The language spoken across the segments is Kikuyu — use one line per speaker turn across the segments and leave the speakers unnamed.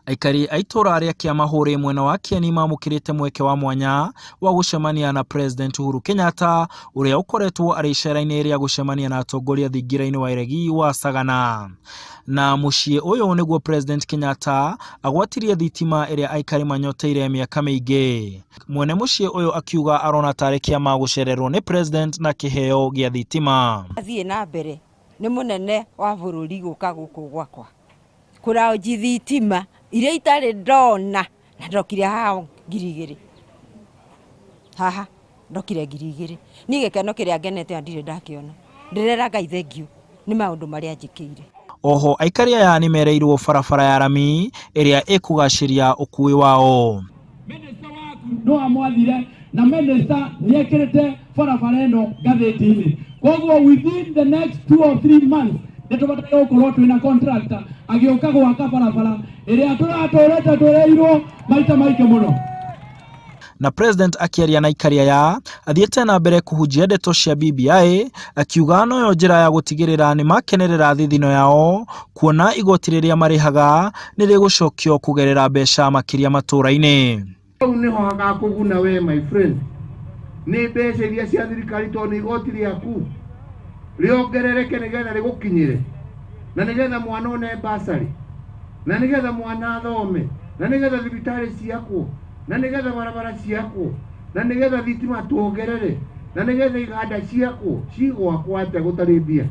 Aikari a itũra rĩa Kĩamahũri mwena wa Kieni mamũkĩrĩte mweke wa mwanya wa gũcemania na President Uhuru Kenyatta ũrĩa ũkoretwo arĩ icera-inĩ rĩa gũcemania na atongoria thingira-inĩ wa iregi wa Sagana. Na mũciĩ ũyũ nĩguo President Kenyatta agwatirie thitima ĩrĩa aikari manyoteire mĩaka mĩingĩ. Mwene mũciĩ ũyũ akiuga arona tarĩ kĩama gũcererwo nĩ President na kĩheo gĩa thitima.
Athiĩ na mbere nĩ mũnene wa bũrũri gũka gũkũ gwakwa kũraũnji thitima iria itarĩ ndona na ndokire haha 2000 haha ndokire 2000. Niĩ gĩkeno kĩrĩa ngenete ona ndirĩ ndakĩona, ndĩrera Ngai thengiũ nĩ maũndũ marĩa anjĩkĩire.
Oho aikari aya nĩmereirwo barabara ya rami ĩrĩa ĩkũgacĩria ũkui wao.
Minista waku no amwathire na minista nĩekĩrĩte barabara ĩno ngathĩti-inĩ, koguo within the next 2 or 3 months nĩtũbataire gũkorwo twĩna contractor agĩũka gwaka barabara ĩrĩa tũratũrĩte twĩrĩirwo maita maingĩ mũno.
Na President akĩaria na aikari aya athiĩte na mbere kũhunjia ndeto cia BBI, akiuga noyo njĩra ya gũtigĩrĩra nĩ makenerera thithino yao, kuona igoti rĩrĩa marĩhaga nĩ rĩgũcokio kũgerera mbeca makĩria matũũra-inĩ.
Hau nĩho hagakũguna we, my friend, nĩ mbeca iria cia thirikari, tondũ nĩ igoti rĩaku rĩongerereke nĩgetha rĩgũkinyĩre, na nĩgetha mwana one basarĩ, na nĩgetha mwana athome, na nĩgetha thibitarĩ ciakwo, na nĩgetha barabara ciakwo, na nĩgetha thitima tuongerere, na nĩgetha iganda ciakwo. Cigwakwo atĩa gũtarĩ mbia?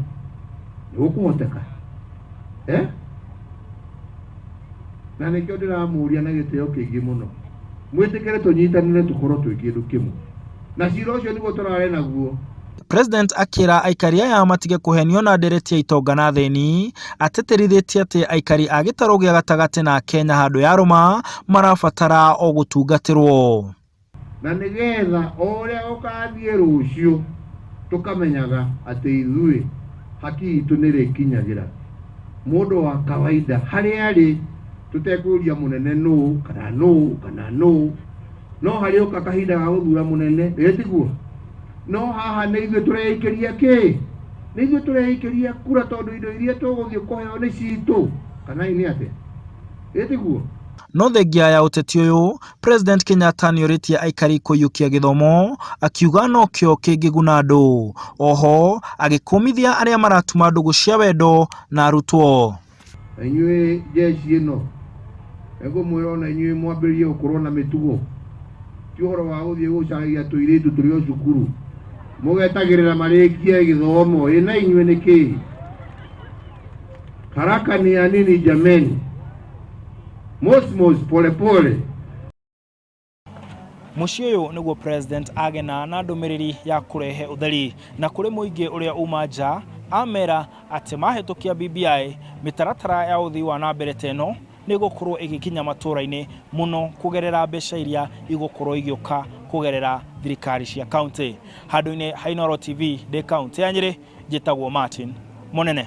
Nĩ gũkũhoteka, eh? Na nĩkĩo ndĩramũria na gĩtĩo kĩingĩ mũno, mwĩtĩkĩre tũnyitanĩre, tũkorwo twĩ kĩndũ kĩmwe, na cira ũcio nĩguo tũrare naguo.
President akĩra aikari aya matige kũhenio na ndereti ya itonga na thĩni, atĩtĩrithĩtie atĩ aikari a gĩtarũ gĩa gatagatĩ na Kenya handũ ya rũma marabatara o gũtungatĩrwo.
Na nĩgetha o ũrĩa gũkathiĩ rũciũ, tũkamenyaga atĩ ithuĩ haki itũ nĩ rĩkinyagĩra mũndũ wa kawaida harĩa arĩ, tũtekũria mũnene nũ kana nũ kana nũ. No harĩ ũka kahinda ga gũthura mũnene, ĩ tiguo? No haha nĩ ithuĩ tũreikĩria kĩ, nĩ ithuĩ tũreikĩria kura, tondũ indo iria tũgũthiĩ kũheo nĩ citũ, kana nĩ atĩa? Ĩ tiguo?
No thengia ya ũteti ũyũ, President Kenyatta nĩorĩtie aikari kũiyũkia gĩthomo, akiuga nokĩo kĩngĩguna andũ. Oho agĩkũmithia arĩa maratuma ndũgũ cia wendo na arutwo.
Na inyuĩ jeshi ĩno, nĩngũmwĩra ona inyuĩ mwambĩrĩrie gũkorwo na mĩtugo. Ti ũhoro wa gũthiĩ gũcaragia tũirĩtu tũrĩ o cukuru, mũgetagĩrĩra marĩkie gĩthomo. Ĩ na inyuĩ nĩ kĩĩ? Haraka ni ya nini jameni? Mosmos, pole pole.
Mũciĩ ũyũ nĩguo President agena na ndũmĩrĩri ya kũrehe ũtheri na kũrĩ mũingĩ ũrĩa uma nja, amera atĩ mahĩtũkia BBI, mĩtaratara ya ũthii wa na mbere ta ĩno nĩ ĩgũkorwo ĩgĩkinya matũũra-inĩ mũno kũgerera mbeca iria igũkorwo igĩũka kũgerera thirikari cia kaunti. Handũ-inĩ ha Inooro TV ndĩ kaunti ya Nyĩrĩ, njĩtagwo Martin Mũnene.